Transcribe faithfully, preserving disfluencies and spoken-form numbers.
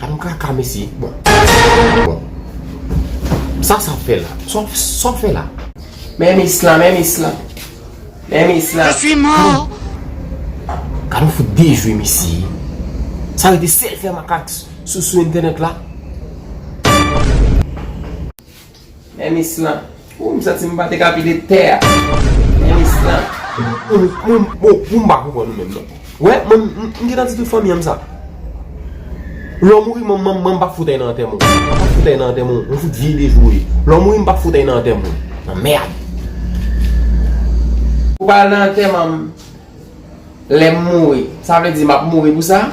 Gad yon kaka, mesye. Bon. Bon. Sa, sa fè la? Sa, sa fè la? Men mis lan, men mis lan. Men mis lan. Je suis mort. Gad yon fout dejwe, mesye. Sa rete sèl fè makak sou, sou entènèt la. Men mis lan. Ou, m santi m pa te ka pile tè a. Men mis lan. Mwen, mwen, mwen, mwen, m pa konprann ou menm, non. Wè, mwen, m, m gentan di tout fanmi an m sa. Lè w mouri, mwen, mwen, mwen, m pa fout ay nan antèman w. M pa fout ay nan antèman w. Yon fout vye dejwe w ye. Lè w mouri, m pa fout ay nan antèman w. Nan mèd. Ou pa al nan antèman m. Lè m mouri, sa vle di m ap mouri pou sa?